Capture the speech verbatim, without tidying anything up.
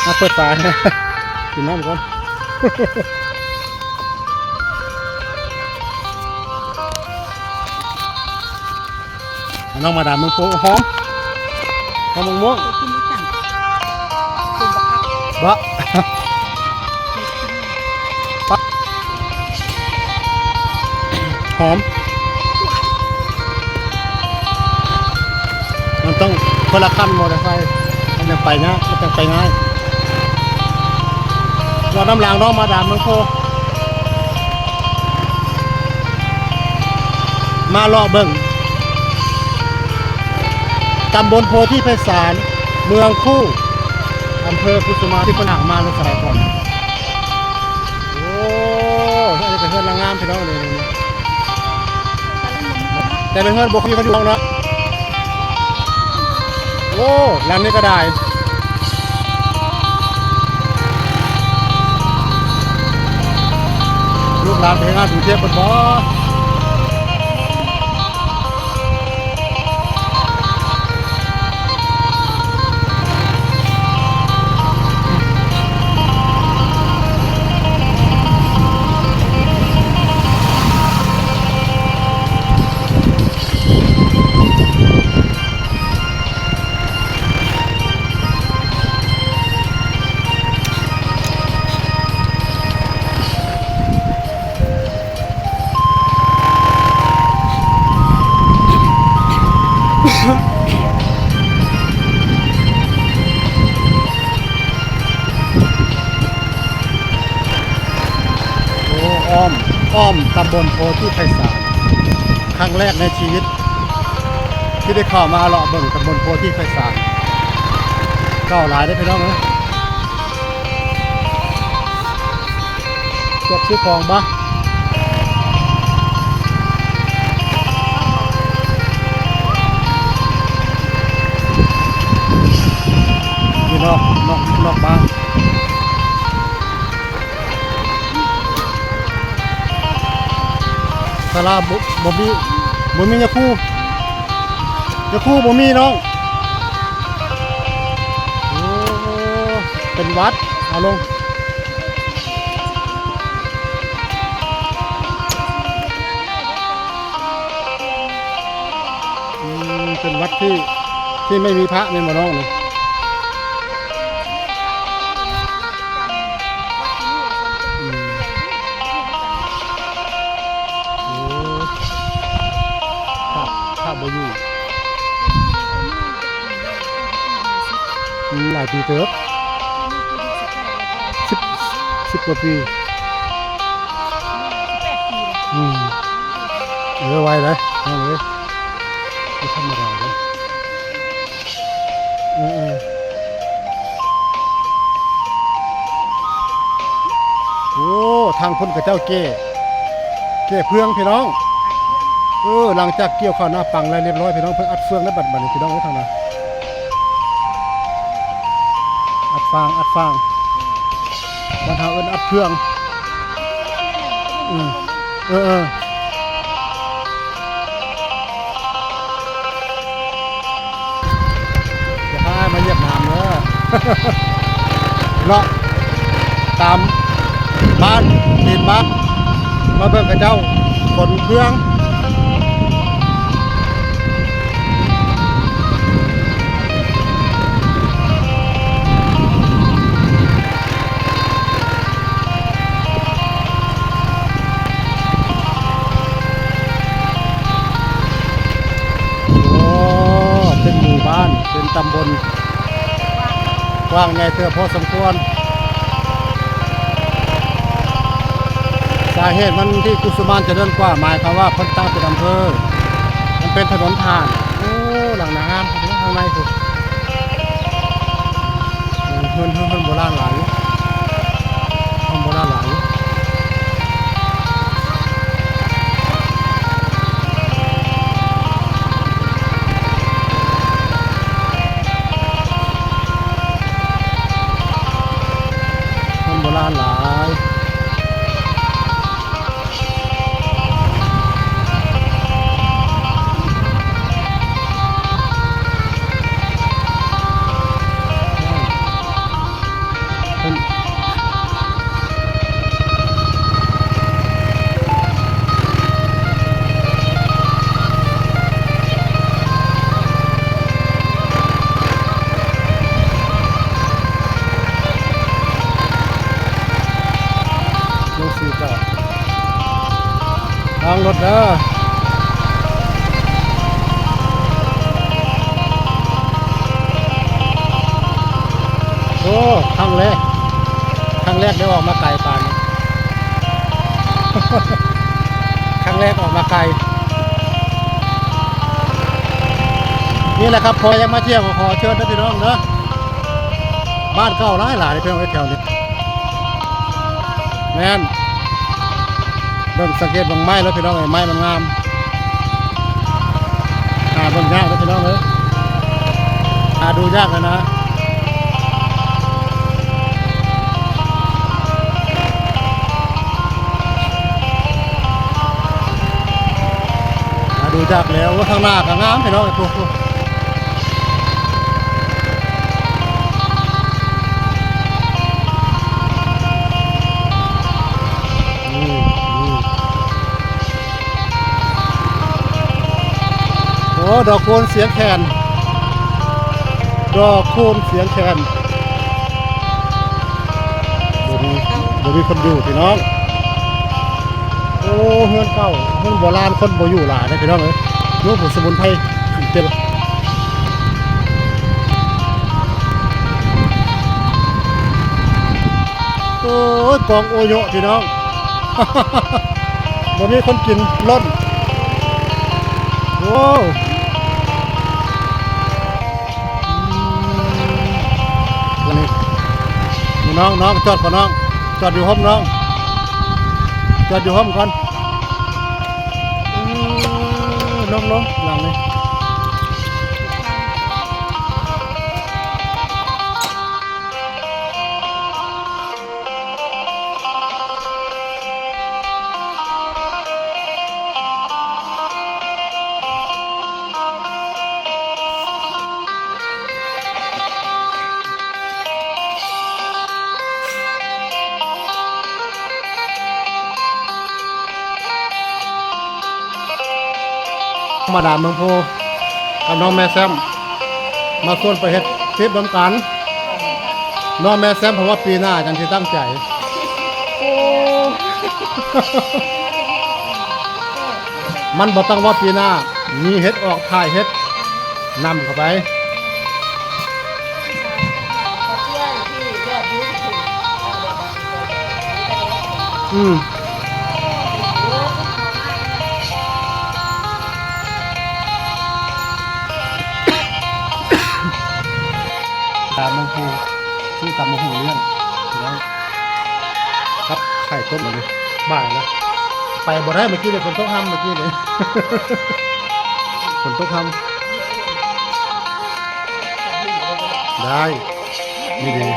มาเปิดฝานะ กินน้ำก่อน น้องมาดามเมืองโพหอม หอมมะม่วง บ่ หอม มันต้องคนละขั้นมอเตอร์ไซค์ มันยังไปนะ มันยังไปง่าย รอน้ำหลังน้องมาดามเมืองโพ มาเลาะเบิ่ง ตำบลโพธิไพศาล เมืองคู่ อำเภอกุสุมาร ที่คนหางมาในสมัยก่อน โอ้ อันนี้เป็นเฮือนนางงามพี่น้องนี่ แต่เป็นเฮือนบ่มีคนอยู่เนาะ โอ้ หลังนี้ก็ได้ ลูกหลานไปงานกรุงเทพฯเพิ่นบ่ โอ้ อ้อม อ้อมตำบลโพธิไพศาล ครั้งแรกในชีวิต ที่ได้เข้ามาเลาะเบิ่งตำบลโพธิไพศาล เก่าหลายเด้อพี่น้องเอ้ย จวบซื้อของบ่ อยู่นอก นอก นอกบ้าน ศาลาบ่ บ่มี บ่มียาคู ยาคูบ่มีน้อง โอ้ เป็นวัด เอาลง อืม เป็นวัดที่ ที่ไม่มีพระแม่นบ่น้องนี่ อืม โอ้ พระ พระบ่อยู่ อืม หลายปีเติบ สิบ สิบกว่าปี อืม เออ ไวเลย เอาเลย บ่ธรรมดาเด้ เออ เออ โอ้ ทางพุ้นเขาเจ้าแก่ แก่เฟืองพี่น้อง เออ หลังจากเกี่ยวข้าวนาปังแล้วเรียบร้อยพี่น้อง เพิ่นอัดเฟืองแล้วบัด บัดนี้พี่น้องเอ้ย ทางนั้น อัดฟาง อัดฟาง บ้านเฮาเอิ้นอัดเฟือง อืม เออ เออ อย่าพามาเหยียบน้ำเด้อ เลาะตามบ้านตีนบ้าน มาเบิ่งเขาเจ้าขนเครื่อง โอ้ เป็นหมู่บ้าน เป็นตำบล กว้างใหญ่เติบพอสมควร สาเหตุมันที่กุสุมานเจริญกว่า หมายความว่าเพิ่นตั้งเป็นอำเภอ มันเป็นถนนผ่าน โอ้ หลังน้ำข้างในคือ เฮือน เฮือน เฮือนโบราณหลายอยู่ เฮือนโบราณหลายอยู่ เฮือนโบราณหลาย เ ทางรถเด้อ โอ้ ครั้งแรก ครั้งแรกได้ออกมาไกลปานนี้ ครั้งแรกออกมาไกล นี่แหละครับ พอยังมาเที่ยวก็ขอเชิญนะพี่น้องเด้อ บ้านเก่าหลายหลายเพื่อนไว้แถวนี้ แม่น เบิ่งสังเกตเบิ่งไม้แล้วพี่น้องเอ้ย ไม้มันงาม หาเบิ่งยากเลยพี่น้องเอ้ย หาดูยากเลยนะ หาดูยากแล้ว ว่าข้างหน้าก็งามพี่น้องเอ้ย พวก นี่ นี่ โอ้ ดอกคูณเสียงแคน ดอกคูณเสียงแคน บ่มี บ่มีคนอยู่พี่น้อง โอ้ เฮือนเก่า เฮือนโบราณ คนบ่อยู่หลายนะพี่น้องเอ้ย รู้ผู้สมุนไพรขึ้นเต็ม โอ้ย กองโอโยะพี่น้อง บ่มีคนกินล้น โอ้ อืม นี่ นี่น้อง น้อง จอดก่อนน้อง จอดอยู่ห้องน้อง จอดอยู่ห้องก่อน เออ ลง ลง หลังนี้ มาดามเมืองโพ กับน้องแม่แซม มาชวนไปเฮ็ดคลิปนำกัน น้องแม่แซม เพราะว่าปีหน้าจังสิตั้งใจ โอ้ มันบ่ต้องว่าปีหน้า มีเฮ็ดออก ถ่ายเฮ็ดนำเข้าไป อืม ตามหลวงปู่ ชื่อตำบักหุ่งเลี้ยง พี่น้อง ครับ ไข่ต้มมาเลย บ่ายแล้ว ไปบ่ได้เมื่อกี้เลย ฝนตกห้ำเมื่อกี้เลย ฝนตกห้ำ ได้ นี่ดี